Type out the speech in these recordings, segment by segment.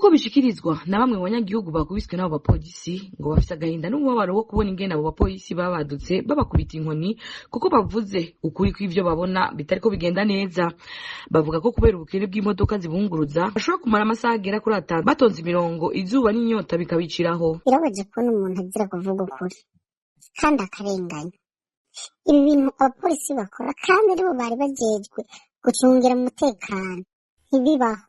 Nk'uko bishikirizwa na bamwe mu banyagihugu bakubiswe n'abo bapolisi, ngo bafise agahinda n'umubabaro wo kubona ingene abo bapolisi babadutse babakubita inkoni kuko bavuze ukuri kw'ivyo babona bitariko bigenda neza. Bavuga ko kubera ubukene bw'imodoka zibunguruza bashobora kumara amasaha agera kuri 5 batonze imirongo, izuba n'inyota bikabiciraho. Birababaje kubona umuntu azira kuvuga ukuri kandi akarenganya. Ibi bintu abapolisi bakora kandi aribo bari bajejwe gucungira umutekano, ntibibaho.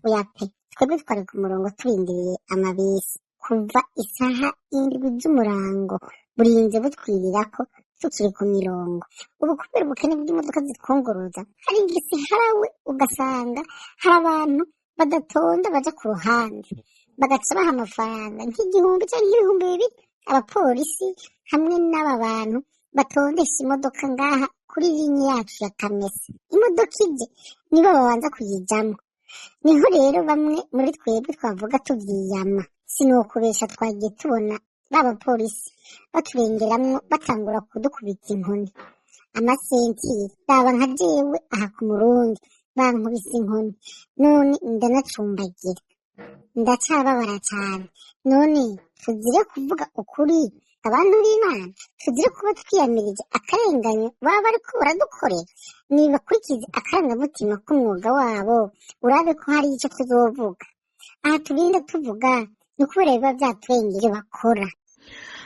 Oya pe, twebwe twari ku murongo turindiriye amabisi kuva isaha 7 z'umurango, burinze butwirirako tukiri ku mirongo. Ubu kubera ubukene bw'imodoka zitwunguruza, hari ingisi harawe ugasanga hari abantu badatonda baja ku ruhande, bagaca baha amafaranga nk'igihumbi canke 2000 abapolisi hamwe n'aba bantu batondesha imodoka ngaha kuri linye yacu ya Kamesa. Imodoka ije nibo babanza kuyijamwo. Niho rero bamwe muri twebwe twavuga tuvyiyama. Sinokubesha, twagiye tubona ba bapolisi baturengeramwo batangura kudukubita inkoni, amasentiri. Raba nka jewe aha ku Murundi bankubise inkoni, none ndanacumbagira, ndacababara cane. None tuzire kuvuga ukuri abantu b'Imana? Tuzire kuba twiyamirije akarenganyo baba bariko baradukorera? Nibakurikize akarangamutima k'umwuga wabo, urabe ko hari ico tuzovuga. Aha turinda tuvuga ni ukubera biba vyaturengeje bakora.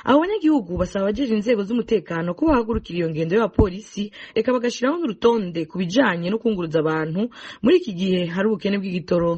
Abo banyagihugu basaba abajeje inzego z'umutekano ko bahagurukira iyo ngendo y'abapolisi, eka bagashiraho n'urutonde ku bijanye no kunguruza abantu muri iki gihe hari ubukene bw'igitoro.